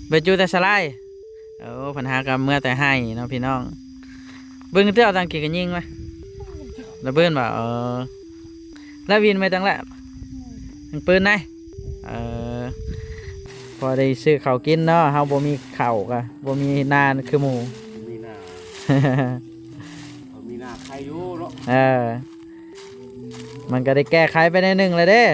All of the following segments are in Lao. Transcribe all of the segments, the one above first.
ໄປຈູແຕ່ສະໄລ. ໂອ້ ເພິ່ນຫາກັບເມືອແຕ່ໄຮ່ເນາະພີ່ນ້ອງ. ເບິ່ງເຈົ້າຕັ້ງກີ້ກໍຍິງໄວ້ລະເບີນວ່າ ເອີ ລະວິນໄປຕັ້ງແລ້ວ ຍັງປືນໄດ. ເອີ ພໍໄດ້ຊື້ເຂົ້າກິນເນາະ, ເຮົາບໍ່ມີເຂົ້າກໍບໍ່ມີນາຄືໝູ່. ມີນາ ເຮົາມີນາໄຄຢູ່ເນາະ. ເອີ ມັນກໍໄດ້ແກ້ໄຂໄປໜ້ອຍໜຶ່ງແລ້ວເດ້.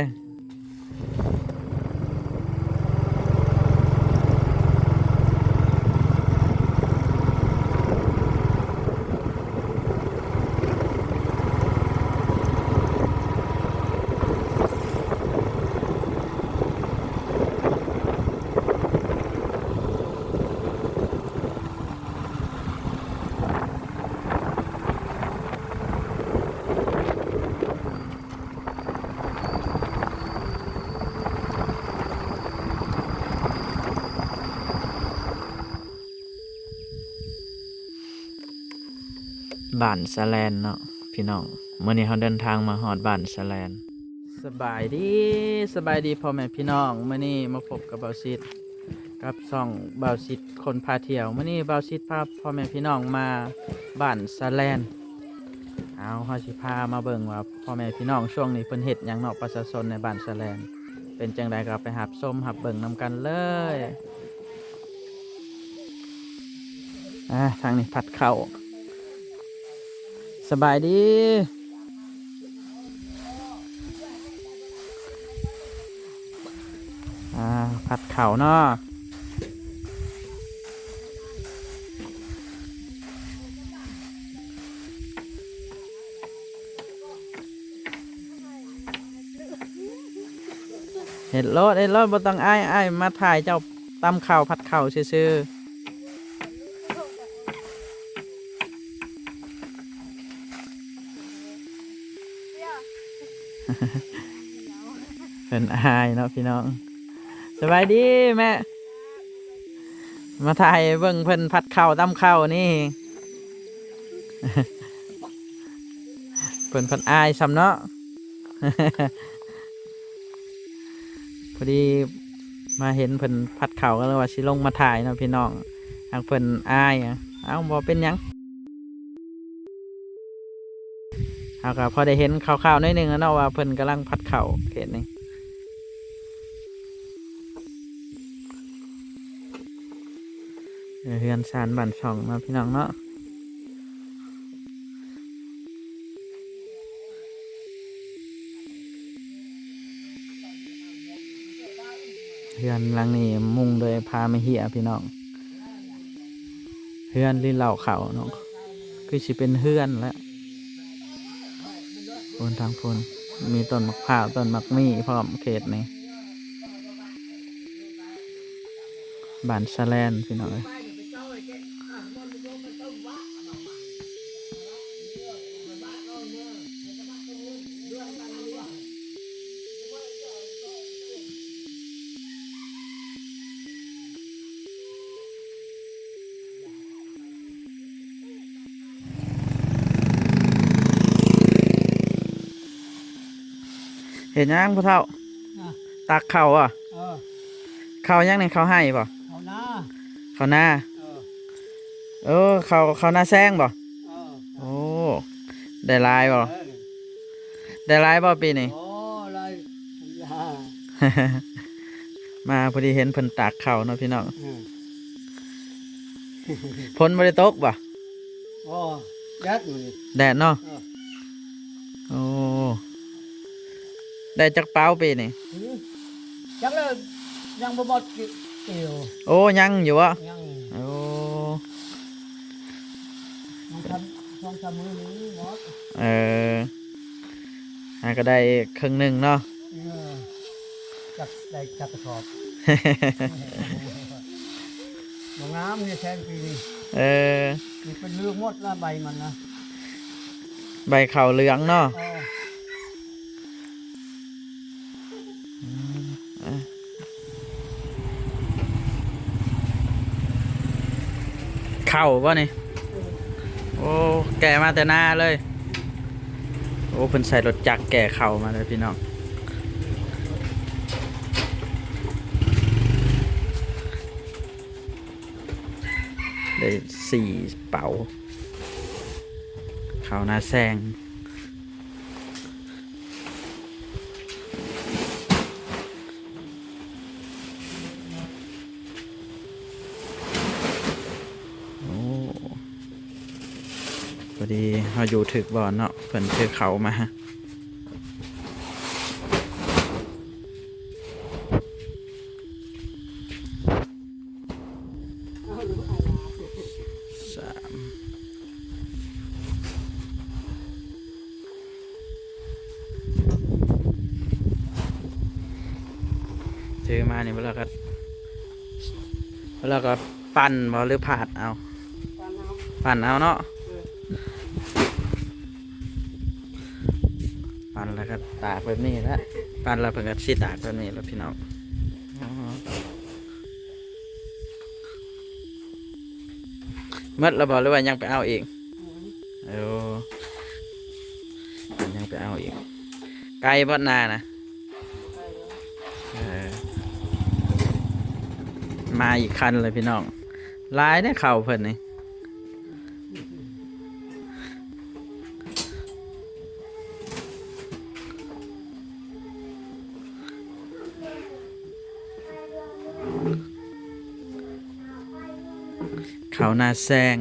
ບ້ານສະແລນເນາະພີ່ນ້ອງ, ມື້ນີ້ເຮົາເດີນທາງມາຮອດບ້ານສະແລນ. ສະບາຍດີ ສະບາຍດີພໍ່ແມ່ພີ່ນ້ອງ, ມື້ນີ້ມາພົບກັບບ່າວສິດ ກັບຊ່ອງບ່າວສິດຄົນພາທ່ຽວ. ມື້ນີ້ບ່າວສິດພາພໍ່ແມ່ພີ່ນ້ອງມາບ້ານສະແລນ. ເອົາ ເຮົາຊິພາມາເບິ່ງວ່າພໍ່ແມ່ພີ່ນ້ອງຊ່ວງນີ້ເພິ່ນເຮັດຫຍັງເນາະ, ປະຊາຊົນໃນບ້ານສະແລນເປັນຈັ່ງໃດ, ກໍໄປຮັບຊົມຮັບເບິ່ງນຳກັນເລີຍ. ອ່າ ທາງນີ້ພັດເຂົ້າ. ສະບາຍດີ. ອ່າ ພັດເຂົ້າເນາະ. ເຮັດໂລດ ເຮັດໂລດ ບໍ່ຕ້ອງອາຍ, ອ້າຍມາຖ່າຍເຈົ້າຕຳເຂົ້າ ຜັດເຂົ້າຊື່ໆ. ເພິ່ນອາຍເນາະພີ່ນ້ອງ. ສະບາຍດີແມ່. ມາຖ່າຍເບິ່ງເພິ່ນຜັດເຂົ້າຕຳເຂົ້ານີ້. ເພິ່ນພັດອາຍຊ້ຳເນາະ. ພໍດີມາເຫັນເພິ່ນຜັດເຂົ້າ ກໍເລີຍວ່າຊິລົງມາຖ່າຍເນາະພີ່ນ້ອງ, ຫາກເພິ່ນອາຍ. ເອົ້າ ບໍ່ເປັນຫຍັງ. ເຮົາກໍພໍໄດ້ເຫັນຄ່າວໆໜ້ອຍໜຶ່ງແລ້ວເນາະ ວ່າເພິ່ນກຳລັງຜັດເຂົ້າເຂດນີ້. ເອີ ເຮືອນຊານບ້ານຊ່ອງເນາະພີ່ນ້ອງເນາະ. ເຮືອນຫຼັງນີ້ມຸງໂດຍຜ້າມະເຫຍພີ່ນ້ອງ. ເຮືອນຫຼືເລົ້າເຂົ້າເນາະ, ຄືຊິເປັນເຮືອນແຫຼະ. ໂພນທາງໂພນ ມີຕົ້ນໝາກພ້າວ ຕົ້ນໝາກມີ້ພ້ອມເຂດນີ້. ບ້ານສະແລນພີ່ນ້ອງເອີຍ. ເຮັດຫຍັງພໍ່ເຖົ້າ? ອະ ຕັກເຂົ້າບໍ? ເອີ ເຂົ້າຫຍັງນີ້? ເຂົ້າໄຮ່ບໍ? ເຂົ້ານາ. ເຂົ້ານາ? ເອີ ເອີ ເຂົ້າ ເຂົ້ານາແຊງບໍ? ເອີ ໂອ້ ໄດ້ຫຼາຍບໍ? ເອີ ໄດ້ຫຼາຍບໍປີນີ້? ໂອ້ ຫຼາຍ ມາພໍດີເຫັນເພິ່ນຕາກເຂົ້າເນາະພີ່ນ້ອງ. ເອີ ຝົນບໍ່ໄດ້ຕົກບໍ? ອໍ ແດດມື້ນີ້ ແດດເນາະ. ເອີ ໂອ້ ໄດ້ຈັກເປົາປີນີ້? ຫື ຈັກແລ້ວ ຍັງບໍ່ໝົດກ່ຽວ. ໂອ້ ຍັງຢູ່ບໍ? ຍັງ. ໂອ້ ຍັງທຳ ສອງສາມມື້ນີ້ໝົດ. ເອີ ຫາກໍໄດ້ເຄິ່ງໜຶ່ງເນາະ. ເອີ ຈັກໄດ້ຈັກກະສອບ. ບໍ່ງາມນີ້ແຊງປີນີ້. ເອີ ນີ້ເປັນເຫຼືອງໝົດລະໃບມັນນະ. ໃບເຂົ້າເຫຼືອງເນາະ. ເອີ ອືມ ເອີ ເຂົ້າບໍ່ນີ້? ໂອ້ ແກ່ມາແຕ່ນາເລີຍ. ໂອ້ ເພິ່ນໃສ່ລົດຈັກແກ່ເຂົ້າມາເລີຍພີ່ນ້ອງ. ໄດ້ສີ່ເປົາ ເຂົ້ານາແຊງ. ໂອ້ ພໍດີເຮົາຢູ່ຖືກບ່ອນເນາະ ເພິ່ນຖືເຂົ້າມາ. ສາມ ຖືມານີ້ ແລ້ວກໍ ແລ້ວກໍປັ່ນບໍ່ ຫຼື ພາດເອົາ? ປັ່ນເອົາ ປັ່ນເອົາເນາະ. ເອີ ປັ່ນແລ້ວກໍຕາກແບບນີ້ແຫຼະ ປັ່ນແລ້ວເພິ່ນກໍຊິຕາກແບບນີ້ແຫຼະພີ່ນ້ອງ. ອໍ ໝົດແລ້ວບໍ່ ຫຼືວ່າຍັງໄປເອົາອີກ? ອືມ ໂອ້ ຍັງໄປເອົາອີກ. ໄກບໍ່ນານະ? ເອີ ມາອີກຄັນເລີຍພີ່ນ້ອງ ຫຼາຍເດ້ເຂົ້າເພິ່ນນີ້. ເຂົ້ານາແຊງ.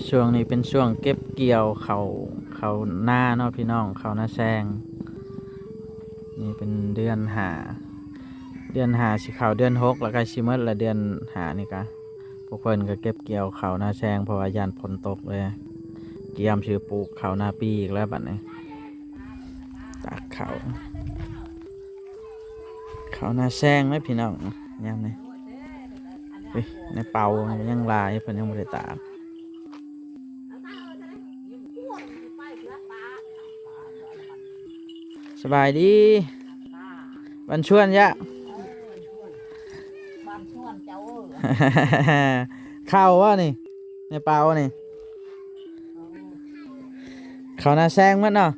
ຊ່ວງນີ້ເປັນຊ່ວງເກັບກ່ຽວເຂົ້າ ເຂົ້ານາເນາະພີ່ນ້ອງ ເຂົ້ານາແຊງ. ນີ້ເປັນເດືອນຫ້າ ເດືອນຫ້າຊິເຂົ້າເດືອນຫົກ ແລ້ວໃກ້ຊິໝົດລະ ເດືອນຫ້ານີ້ກະ ພວກເພິ່ນກໍເກັບກ່ຽວເຂົ້ານາແຊງ ເພາະວ່າຢ້ານຝົນຕົກເລີຍ ກຽມຊິປູກເຂົ້ານາປີອີກແລ້ວບັດນີ້. ຕາກເຂົ້າ ເຂົ້ານາແຊງເດ້ພີ່ນ້ອງ ຍາມນີ້. ເອີຍ ໃນເປົາຍັງຫຼາຍ ເພິ່ນຍັງບໍ່ໄດ້ຕາກ. ສະບາຍດີ ບ້ານຊວນຍະ ບ້ານຊວນເຈົ້າເອີຍ. ເຂົ້າບໍ່ນີ້ ໃນເປົານີ້? ເຂົ້ານາແຊງໝົດເນາະ.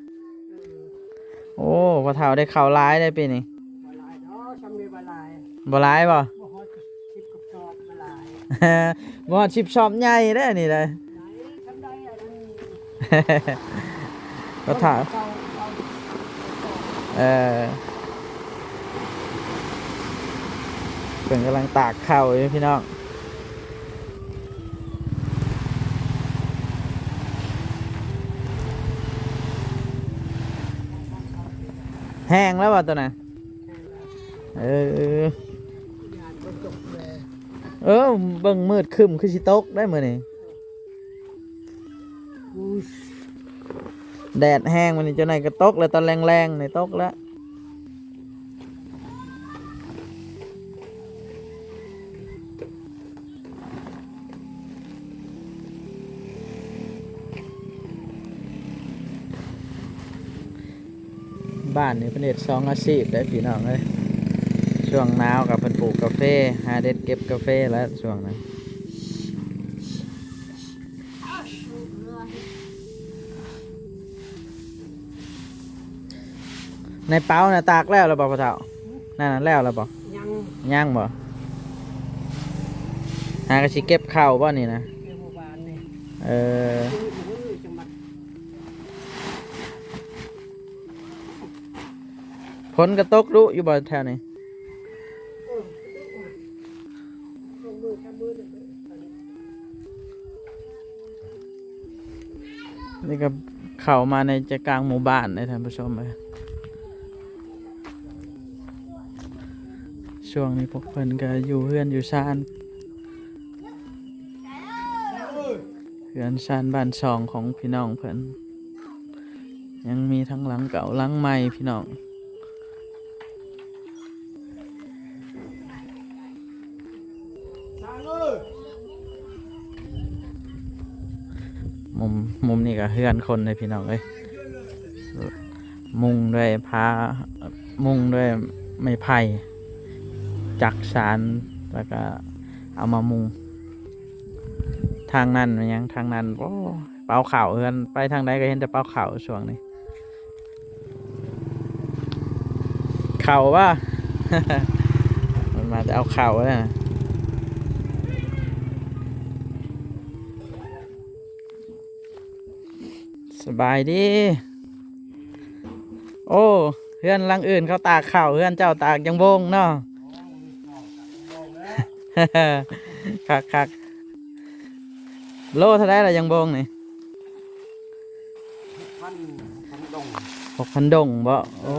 ເອີ ໂອ້ ພໍ່ເຖົ້າໄດ້ເຂົ້າຫຼາຍເດ້ປີນີ້. ບໍ່ຫຼາຍດອກ ຊ່ຳນີ້ບໍ່ຫຼາຍ. ບໍ່ຫຼາຍບໍ່? ບໍ່ຮອດສິບກະສອບ ບໍ່ຫຼາຍ. ບໍ່ຮອດສິບ ຊອບໃຫຍ່ເດ້ນີ້ເດ້. ໄດ້ ຊ່ຳໃດອັນນັ້ນ ກໍຖ້າ ເອີ ເພິ່ນກຳລັງຕາກເຂົ້າຢູ່ພີ່ນ້ອງ. ແຫ້ງແລ້ວບໍ່ຕົວນັ້ນ? ເອີ ເອີ ເບິ່ງມືດຄຶ້ມຄືຊິຕົກໄດ໋ມື້ນີ້. ແດດແຮງມື້ນີ້ ຈັກໜ້ອຍກໍຕົກແລ້ວ ຕອນແລງໆນີ້ຕົກແລ້ວ. ບ້ານນີ້ເພິ່ນເຮັດສອງອາຊີບເດ້ພີ່ນ້ອງເອີຍ. ຊ່ວງໜາວກໍເພິ່ນປູກກາເຟ ຫາເດັດເກັບກາເຟແຫຼະຊ່ວງນັ້ນ. ໃນເປົານະຕາກແລ້ວແລ້ວບໍ່ພໍ່ເຖົ້າ? ນັ້ນນະແລ້ວແລ້ວບໍ່? ຍັງ ຍັງບໍ່? ຫາກໍຊິເກັບເຂົ້າບໍ່ນີ້ນະ? ເອີ ຝົນກະຕົກດຸຢູ່ບໍ່ແຖວນີ້? ນີ້ກໍເຂົ້າມາໃນໃຈກາງໝູ່ບ້ານເດ້ທ່ານຜູ້ຊົມເອີຍ. ຊ່ວງນີ້ພວກເພິ່ນກໍຢູ່ເຮືອນຢູ່ຊານ ເຮືອນຊານບ້ານຊ່ອງຂອງພີ່ນ້ອງເພິ່ນ. ຍັງມີທັງຫຼັງເກົ່າຫຼັງໃໝ່ພີ່ນ້ອງ. ມຸມ ມຸມນີ້ກໍເຮືອນຄົນເດ້ພີ່ນ້ອງເອີຍ. ມຸງດ້ວຍຜ້າ ມຸງດ້ວຍໄມ້ໄຜ່ ຈັກສານ ແລ້ວກໍເອົາມາມຸງ. ທາງນັ້ນແມ່ນຫຍັງ? ທາງນັ້ນ ໂອ້ ເປົາເຂົ້າເຮືອນ ໄປທາງໃດກໍເຫັນແຕ່ເປົາເຂົ້າຊ່ວງນີ້. ເຂົ້າບໍ່? ມັນມາແຕ່ເອົາເຂົ້າແລ້ວນະ. ສະບາຍດີ. ໂອ້ ເຮືອນຫຼັງອື່ນເຂົາຕາກເຂົ້າ ເຮືອນເຈົ້າຕາກຢາງບົງເນາະ. ຄັກໆ. ໂລເທົ່າໃດລະຢາງບົງນີ້? ຫົກພັນ ຫົກພັນດົງ. ຫົກພັນດົງບໍ? ໂອ້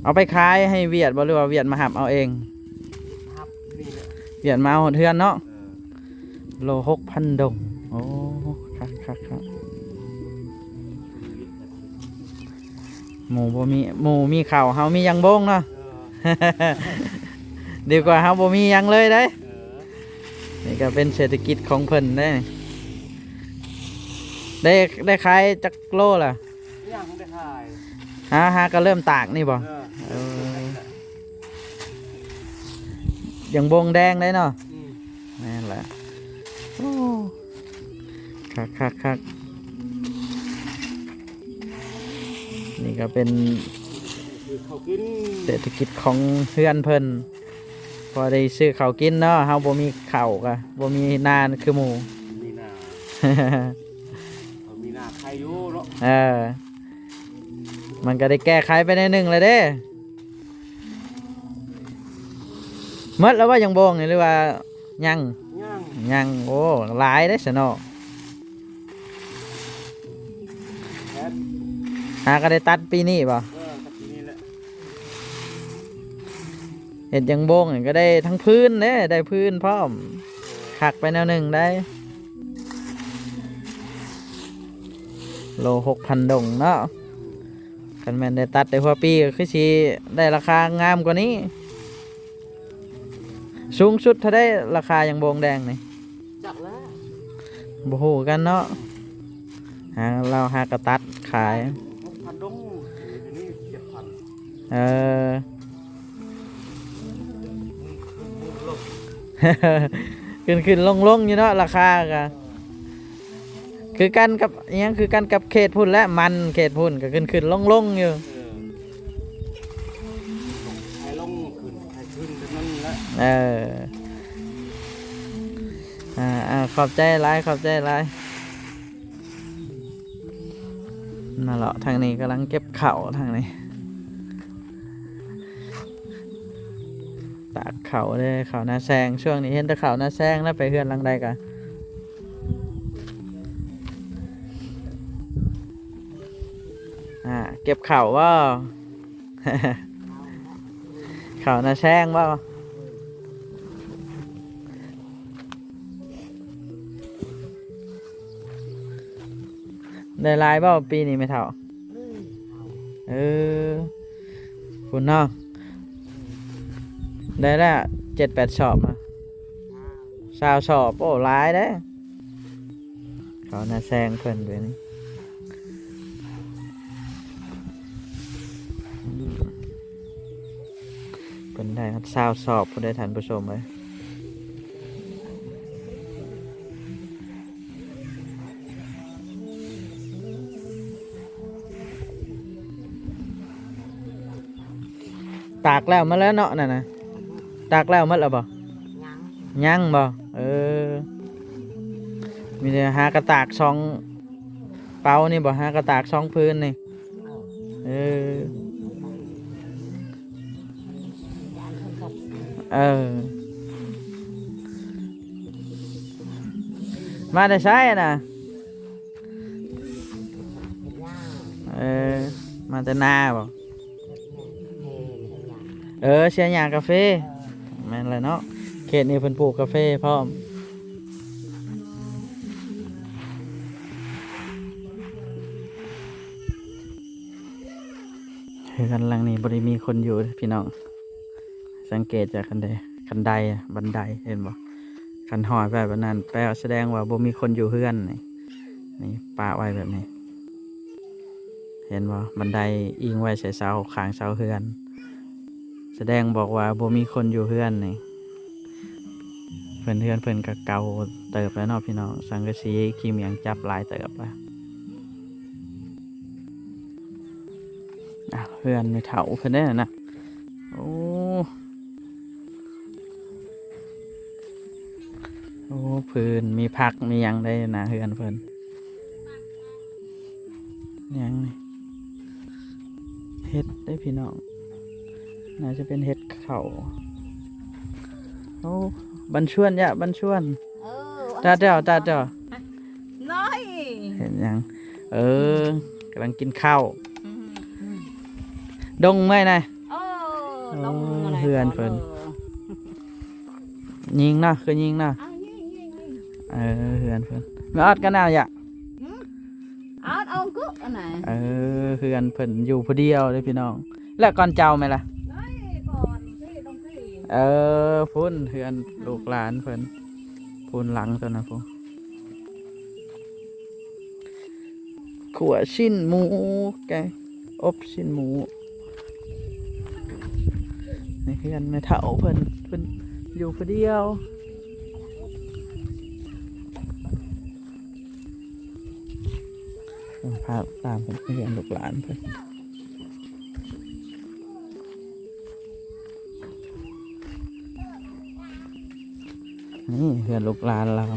ເອົາໄປຂາຍໃຫ້ຫວຽດບໍ ຫຼືວ່າຫວຽດມາຮັບເອົາເອງ? ຮັບນີ້ແຫຼະ ຫວຽດມາເອົາຮອດເຮືອນເນາະ. ເອີ ໂລຫົກພັນດົງ. ໂອ້ ຄັກໆໆ. ໝູ່ບໍ່ມີ ໝູ່ມີເຂົ້າ ເຮົາມີຢາງບົງເນາະ. ເອີ ດີກວ່າເຮົາບໍ່ມີຫຍັງເລີຍເດ້. ເອີ ນີ້ກໍເປັນເສດຖະກິດຂອງເພິ່ນເດ້. ໄດ້ ໄດ້ຂາຍຈັກໂລລະ? ຍັງໄດ້ຂາຍ. ຫາ ຫາກໍເລີ່ມຕາກນີ້ບໍ? ເອີ ເອີ ຢາງບົງແດງໄດ໋ເນາະ. ອືມ ແມ່ນລະ. ໂອ້ ຄັກໆໆ. ນີ້ກໍເປັນ ຊື້ເຂົ້າກິນ ເສດຖະກິດຂອງເຮືອນເພິ່ນ. ພໍໄດ້ຊື້ເຂົ້າກິນເນາະ. ເຮົາບໍ່ມີເຂົ້າກໍບໍ່ມີນາຄືໝູ່. ມີນາ ເຂົາມີນາໄຄຢູ່ເນາະ. ເອີ ມັນກໍໄດ້ແກ້ໄຂໄປໜ້ອຍໜຶ່ງແລ້ວເດ້. ໝົດແລ້ວບໍ່ຢາງບົງນີ້ ຫຼືວ່າຍັງ? ຍັງ ຍັງ. ໂອ້ ຫຼາຍເດ້ຊະເນາະ. ແມ່ນ ຫາກໍໄດ້ຕັດປີນີ້ບໍ? ເອີ ຕັດປີນີ້ແຫຼະ. ເຮັດຢາງບົງນີ້ກໍໄດ້ທັງພື້ນເດ້ ໄດ້ພື້ນພ້ອມ. ເອີ ຄັກໄປແນວໜຶ່ງໄດ໋. ໂລຫົກພັນດົງເນາະ. ຄັນແມ່ນໄດ້ຕັດແຕ່ຫົວປີກໍຄືຊິໄດ້ລາຄາງາມກວ່ານີ້. ສູງສຸດເທົ່າໃດລາຄາຢາງບົງແດງນີ້? ຈັກແລ້ວ ບໍ່ຮູ້ຄືກັນເນາະ. ຫາ ລາວຫາກະຕັດຂາຍ ຫົກພັນດົງ ອັນນີ້ເຈັດພັນ. ເອີ ຂຶ້ນໆລົງໆຢູ່ເນາະ ລາຄາກະ ຄືກັນກັບອີ່ຫຍັງ ຄືກັນກັບເຂດພຸ້ນແຫຼະ. ມັນເຂດພຸ້ນກໍຂຶ້ນໆລົງໆຢູ່. ເອີ ໃຫ້ລົງຂຶ້ນ ໃຫ້ຂຶ້ນແບບນັ້ນແຫຼະ. ເອີ ອ່າ ຂອບໃຈຫຼາຍ ຂອບໃຈຫຼາຍ. ມາເລາະທາງນີ້ ກຳລັງເກັບເຂົ້າທາງນີ້. ຕາກເຂົ້າເດ້ ເຂົ້ານາແຊງ. ຊ່ວງນີ້ເຫັນແຕ່ເຂົ້ານາແຊງນະ ໄປເຮືອນຫຼັງໃດກະ ອ່າ ເກັບເຂົ້າບໍ່? ເຂົ້ານາແຊງບໍ່? ໄດ້ຫຼາຍບໍ່ປີນີ້ແມ່ເຖົ້າ? ເອີ ພຸ້ນເນາະ ໄດ້ລະເຈັດແປດສອບນະ ຊາວສອບ. ໂອ້ ຫຼາຍເດ້ ເຂົ້ານາແຊງເພິ່ນເດນີ້. ເພິ່ນໄດ້ຮອດຊາວສອບພຸ້ນເດ້ທ່ານຜູ້ຊົມເອີຍ. ຕາກແລ້ວໝົດແລ້ວເນາະ ນັ້ນນະ ຕາກແລ້ວໝົດແລ້ວບໍ່? ຍັງ ຍັງບໍ່? ເອີ ມີແຕ່ຫາກະຕາກສອງເປົານີ້ບໍ່? ຫາກະຕາກສອງພື້ນນີ້. ເອີ ເອີ ມາແຕ່ໃສນະ? ເອີ ມາແຕ່ນາບໍ່? ເອີ ເສຍຫຍ້າກາເຟ. ແມ່ນແຫຼະເນາະ ເຂດນີ້ເພິ່ນປູກກາເຟພ້ອມ. ເຮືອນຫຼັງນີ້ບໍ່ໄດ້ມີຄົນຢູ່ເດ້ພີ່ນ້ອງ. ສັງເກດຈາກຄັນໄດ ຄັນໄດ ບັນໄດ ເຫັນບໍ່? ຄັນຫ້ອຍໄວ້ແບບນັ້ນ ແປວ່າສະແດງວ່າບໍ່ມີຄົນຢູ່ເຮືອນນີ້. ນີ້ປະໄວ້ແບບນີ້ ເຫັນບໍ່? ບັນໄດອີງໄວ້ໃສ່ເສົາ ຂ້າງເສົາເຮືອນ ສະແດງບອກວ່າບໍ່ມີຄົນຢູ່ເຮືອນນີ້. ເພິ່ນ ເຮືອນເພິ່ນກໍເກົ່າເຕີບແລ້ວເນາະພີ່ນ້ອງ ສັງກະສີຂີ້ໝ້ຽງຈັບຫຼາຍເຕີບແລ້ວ. ເຮືອນແມ່ເຖົ້າເພິ່ນເດ້ນະ. ໂອ້ ໂອ້ ພື້ນມີຜັກມີຫຍັງໄດ້ນະ ເຮືອນເພິ່ນ. ຫຍັງນີ້ ເຫັດເດ້ພີ່ນ້ອງ ໜ້າຈະເປັນເຫັດເຂົ້າ. ໂອ້ ບັນຊວນ ຢະ ບັນຊວນ. ເອີ ຕາເຈົ້າ ຕາເຈົ້າ ນ້ອຍ ເຮັດຫຍັງ? ເອີ ກຳລັງກິນເຂົ້າ. ອືມ ດົງເມື່ອຍນະ. ໂອ້ ໂອ້ ເຮືອນເພິ່ນ ຍິງເນາະ ຄືຍິງເນາະ. ເອີ ເຮືອນເພິ່ນ ແມ່ອອດກັນເອົາຢະ. ອາດເອົາກຸອັນນະ. ເອີ ເຮືອນເພິ່ນຢູ່ຜູ້ດຽວເດ້ພີ່ນ້ອງ. ແລ້ວກ່ອນເຈົ້າແມ່ນລະ? ເອີ ພຸ້ນເຮືອນລູກຫຼານເພິ່ນ ພຸ້ນຫຼັງຕົວນັ້ນພຸ້ນ. ຂົ້ວຊີ້ນໝູ ແກງອົບຊີ້ນໝູ. ໃນເຮືອນແມ່ເຖົ້າເພິ່ນ ເພິ່ນຢູ່ຜູ້ດຽວ. ພາຕາມເຮືອນລູກຫຼານເພິ່ນ. ນີ້ເຮືອນລູກຫຼານລາວ.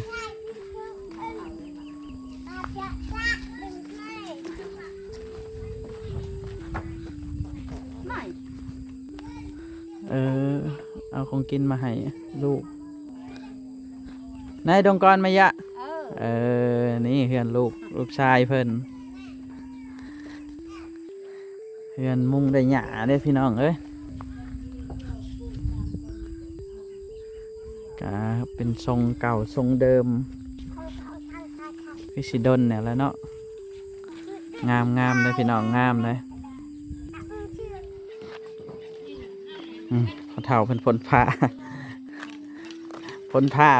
ເອີ ເອົາຂອງກິນມາໃຫ້ລູກ. ນາຍດົງກອນມາຢະ. ເອີ ເອີ ນີ້ເຮືອນລູກ ລູກຊາຍເພິ່ນ. ເຮືອນມຸງໄດ້ຫຍ້າເດ້ພີ່ນ້ອງເອີຍ. ກະເປັນຊົງເກົ່າຊົງເດີມ ຄືຊິດົນແນວລະເນາະ. ງາມໆເດ້ພີ່ນ້ອງ ງາມເດ້. ອືມ ພໍ່ເຖົ້າເພິ່ນພົ້ນຜ້າ ພົ້ນຜ້າ.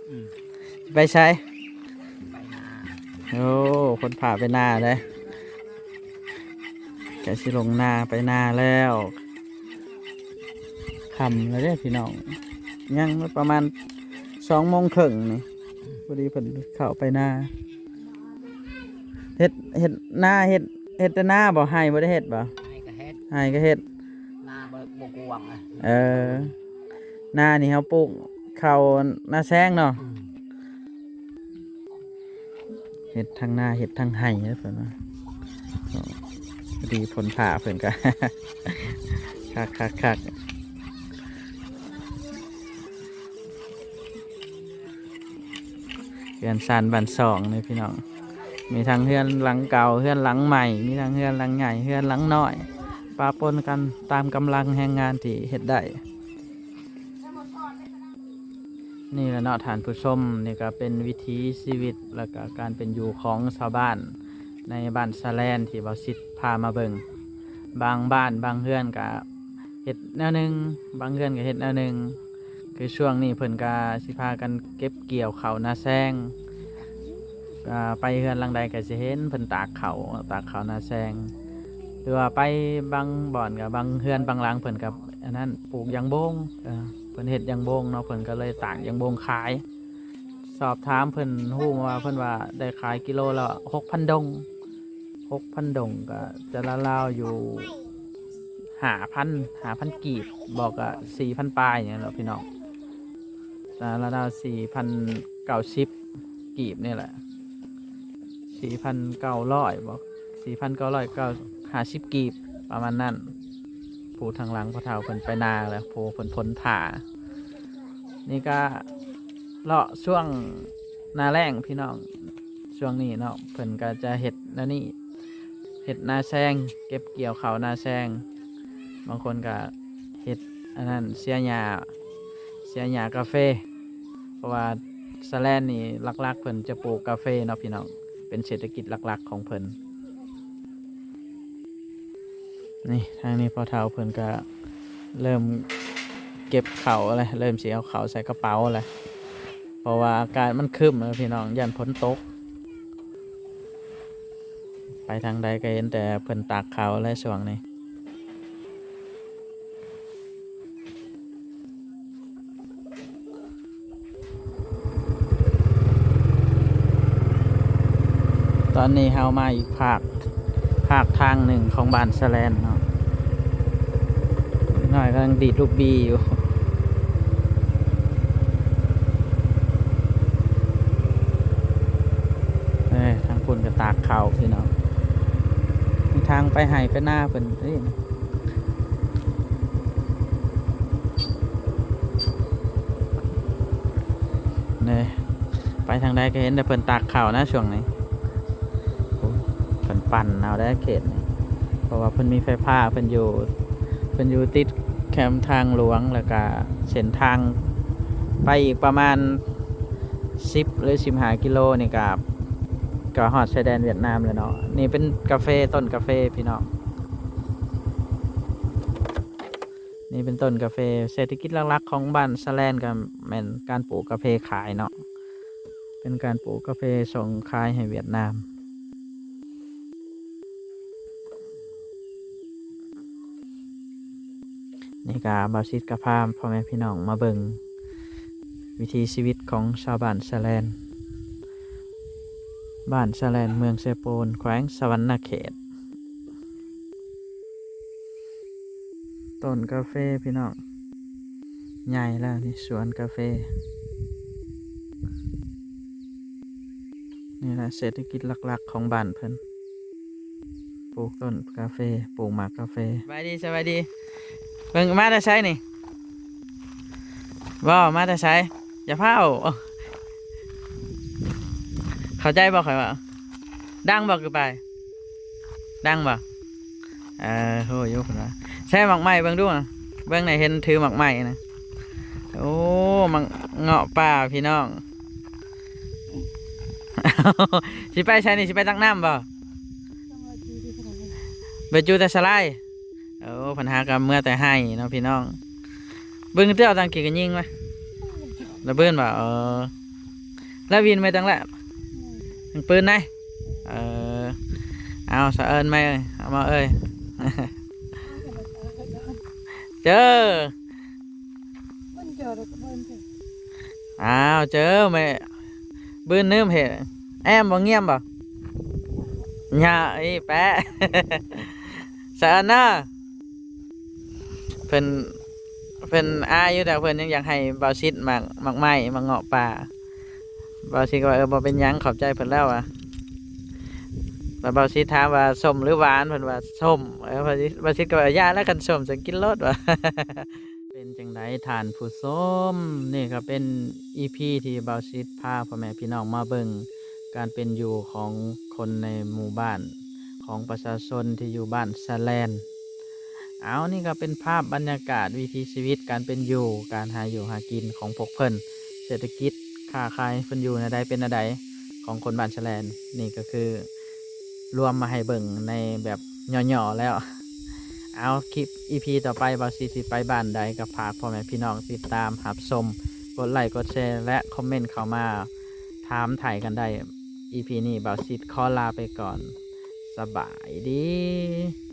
ອືມ ໄປໃສ? ໄປນາ. ໂອ້ ພົ້ນຜ້າໄປນາເດ້. ໃກ້ຊິລົງນາ ໄປນາແລ້ວ. ຄ່ຳແລ້ວເດ້ພີ່ນ້ອງ ຍັງປະມານສອງໂມງເຄິ່ງນີ້ ພໍດີເພິ່ນເຂົ້າໄປນາ. ເຮັດ ເຮັດນາ ເຮັດ ເຮັດແຕ່ນາບໍ່? ໄຮ່ບໍ່ໄດ້ເຮັດບໍ່? ໄຮ່ກໍເຮັດ ໄຮ່ກໍເຮັດ. ນາບໍ່ ບໍ່ກວ້າງ. ເອີ ນານີ້ເຮົາປູກເຂົ້ານາແຊງເນາະ. ອືມ ເຮັດທັງນາເຮັດທັງໄຮ່ເດ້ເພິ່ນວ່າ. ພໍດີພົ້ນຜ້າເພິ່ນກະ ຄັກໆໆ. ເຮືອນຊານບ້ານຊ່ອງນີ້ພີ່ນ້ອງ ມີທັງເຮືອນຫຼັງເກົ່າ ເຮືອນຫຼັງໃໝ່ ມີທັງເຮືອນຫຼັງໃຫຍ່ ເຮືອນຫຼັງນ້ອຍ ປະປົນກັນຕາມກຳລັງແຮງງານທີ່ເຮັດໄດ້. ນີ້ແຫຼະເນາະທ່ານຜູ້ຊົມ ນີ້ກໍເປັນວິຖີຊີວິດ ແລ້ວກໍການເປັນຢູ່ຂອງຊາວບ້ານໃນບ້ານສະແລນ ທີ່ເບົາສິດພາມາເບິ່ງ. ບາງບ້ານບາງເຮືອນກໍເຮັດແນວໜຶ່ງ ບາງເຮືອນກໍເຮັດແນວໜຶ່ງ. ຄືຊ່ວງນີ້ເພິ່ນກໍຊິພາກັນເກັບກ່ຽວເຂົ້ານາແຊງ. ອ່າ ໄປເຮືອນຫຼັງໃດກໍຊິເຫັນເພິ່ນຕາກເຂົ້າ ຕາກເຂົ້ານາແຊງ ຫຼືວ່າໄປບາງບ່ອນກໍບາງເຮືອນບາງຫຼັງເພິ່ນກໍອັນນັ້ນ ປູກຢາງບົງ. ເອີ ເພິ່ນເຮັດຢາງບົງເນາະ ເພິ່ນກໍເລີຍຕາກຢາງບົງຂາຍ. ສອບຖາມເພິ່ນຮູ້ມາວ່າ ເພິ່ນວ່າໄດ້ຂາຍກິໂລລະຫົກພັນດົງ ຫົກພັນດົງກໍຈະລາວໆຢູ່ຫ້າພັນ ຫ້າພັນກີບ ບໍ່ກໍສີ່ພັນປາຍນີ້ແຫຼະພີ່ນ້ອງ. ລາວໆສີ່ພັນເກົ້າສິບກີບນີ້ແຫຼະ ສີ່ພັນເກົ້າຮ້ອຍບໍ່ ສີ່ພັນເກົ້າຮ້ອຍເກົ້າ ຫ້າສິບກີບ ປະມານນັ້ນ. ຜູ້ທາງຫຼັງພໍ່ເຖົ້າເພິ່ນໄປນາແລ້ວ ຜູ້ເພິ່ນພົ້ນຜ້າ. ນີ້ກະເລາະຊ່ວງໜ້າແລ້ງພີ່ນ້ອງ ຊ່ວງນີ້ເນາະ ເພິ່ນກະຈະເຮັດແນວນີ້ ເຮັດນາແຊງ ເກັບກ່ຽວເຂົ້ານາແຊງ. ບາງຄົນກະເຮັດອັນນັ້ນ ເສຍຫຍ້າ ເສຍຫຍ້າກາເຟ ເພາະວ່າສະແລນນີ້ຫຼັກໆເພິ່ນຈະປູກກາເຟເນາະພີ່ນ້ອງ ເປັນເສດຖະກິດຫຼັກໆຂອງເພິ່ນ. ນີ້ ທາງນີ້ພໍ່ເຖົ້າເພິ່ນກະເລີ່ມເກັບເຂົ້າແລ້ວ ເລີ່ມຊິເອົາເຂົ້າໃສ່ກະເປົາແລ້ວ ເພາະວ່າອາກາດມັນຄຶ້ມແລ້ວພີ່ນ້ອງ ຢ້ານຝົນຕົກ. ໄປທາງໃດກໍເຫັນແຕ່ເພິ່ນຕາກເຂົ້າແຫຼະຊ່ວງນີ້. ຕອນນີ້ເຮົາມາອີກພາກ ພາກທາງໜຶ່ງຂອງບ້ານສະແລນເນາະ. ນ້ອຍກຳລັງດີດລູກບີຢູ່. ເອີ ທາງພຸ້ນກໍຕາກເຂົ້າພີ່ນ້ອງ, ມີທາງໄປໄຮ່ໄປນາເພິ່ນເດ້. ນີ້ ໄປທາງໃດກໍເຫັນແຕ່ເພິ່ນຕາກເຂົ້ານະຊ່ວງນີ້. ໂອ້ ເພິ່ນປັ່ນເອົາໄດ໋ເຂດນີ້ ເພາະວ່າເພິ່ນມີໄຟຟ້າ, ເພິ່ນຢູ່ ເພິ່ນຢູ່ຕິດແຄມທາງຫຼວງ ແລ້ວກະເສັ້ນທາງໄປອີກປະມານສິບ ຫຼື ສິບຫ້າກິໂລນີ້ກະ ກໍຮອດຊາຍແດນຫວຽດນາມແລ້ວເນາະ. ນີ້ເປັນກາເຟ ຕົ້ນກາເຟພີ່ນ້ອງ. ນີ້ເປັນຕົ້ນກາເຟ. ເສດຖະກິດຫຼັກໆຂອງບ້ານສະແລນກໍແມ່ນການປູກກາເຟຂາຍເນາະ, ເປັນການປູກກາເຟສົ່ງຂາຍໃຫ້ຫວຽດນາມ. ນີ້ກໍບ່າວສິດກໍພາພໍ່ແມ່ພີ່ນ້ອງມາເບິ່ງວິຖີຊີວິດຂອງຊາວບ້ານສະແລນ, ບ້ານສະແລນ ເມືອງເຊໂປນ ແຂວງສະຫວັນນະເຂດ. ຕົ້ນກາເຟພີ່ນ້ອງ ໃຫຍ່ແລ້ວນີ້ ສວນກາເຟ. ນີ້ແຫຼະເສດຖະກິດຫຼັກໆຂອງບ້ານເພິ່ນ ປູກຕົ້ນກາເຟ ປູກໝາກກາເຟ. ສະບາຍດີ ສະບາຍດີ. ເບິ່ງ ມາແຕ່ໃສນີ້? ບໍ່ ມາແຕ່ໃສ? ຢ່າຟ້າວ. ເຂົ້າໃຈບໍ່ຂ້ອຍເວົ້າ? ດັງບໍ່? ຄືປາຍ ດັງບໍ່? ເອີ ຮູ້ຢູ່ເພິ່ນວ່າ. ໃສ່ໝາກໄມ້ເບິ່ງດູນະ, ເບິ່ງແດ່ ເຫັນຖືໝາກໄມ້ນະ. ໂອ້ ໝາກເງາະປ່າພີ່ນ້ອງ. ຊິໄປໃສນີ້? ຊິໄປຕັກນ້ຳບໍ່? ໄປຈູ່ແຕ່ສະລາຍ. ໂອ້ ເພິ່ນຫາກໍເມືອແຕ່ໄຮ່ເນາະພີ່ນ້ອງ. ເບິ່ງເຕີ ເອົາຕັງກີ້ກໍຍິງມາລະເບີນວ່າ. ເອີ ລະວິນໄປຕັງລະ ຍິງປືນໄດ໋. ເອີ ເອົາ ສະເອີ້ນໄມເອີຍ ເອົາມາເອີຍ. ເຈີ ອ້າວ ເຈີແມ່ ບືນໜຶ່ງເຫ ແອມບໍ່ ງຽມບໍ່? ຍາອີແປະ ສະເອີ້ນເດີ. ເພິ່ນ ເພິ່ນອາຍຢູ່ ແຕ່ເພິ່ນຍັງຢາກໃຫ້ບ່າວສິດໝາກ ໝາກໄມ້ ໝາກເງາະປ່າ. ບ່າວສິດກໍວ່າ ເອີ ບໍ່ເປັນຫຍັງ ຂອບໃຈເພິ່ນແລ້ວວ່າ. ແລ້ວບ່າວສິດຖາມວ່າ ສົ້ມຫຼືຫວານ? ເພິ່ນວ່າ ສົ້ມ. ເອີ ບ່າວສິດ ບ່າວສິດກໍວ່າ ຢ່າແລ້ວ ຄັນສົ້ມ ສະກິນໂລດວ່າ. ເປັນຈັ່ງໃດທ່ານຜູ້ຊົມ? ນີ້ກໍເປັນອີພີທີ່ບ່າວສິດພາພໍ່ແມ່ພີ່ນ້ອງມາເບິ່ງການເປັນຢູ່ຂອງຄົນໃນໝູ່ບ້ານ ຂອງປະຊາຊົນທີ່ຢູ່ບ້ານສະແລນ. ເອົາ ນີ້ກໍເປັນພາບບັນຍາກາດວິຖີຊີວິດການເປັນຢູ່ ການຫາຢູ່ຫາກິນຂອງພວກເພິ່ນ, ເສດຖະກິດຄ້າຂາຍເພິ່ນຢູ່ແນວໃດ ເປັນແນວໃດ ຂອງຄົນບ້ານສະແລນ. ນີ້ກໍຄືລວມມາໃຫ້ເບິ່ງໃນແບບຫຍໍ້ໆແລ້ວ. ເອົາ ຄລິບອີພີຕໍ່ໄປ ບ່າວສິດຊິໄປບ້ານໃດ ກໍຝາກພໍ່ແມ່ພີ່ນ້ອງຕິດຕາມຮັບຊົມ, ກົດໄລ ກົດແຊ ແລະ ຄອມເມັນເຂົ້າມາຖາມໄຖ່ກັນໄດ້. ອີພີນີ້ບ່າວສິດຂໍລາໄປກ່ອນ. ສະບາຍດີ.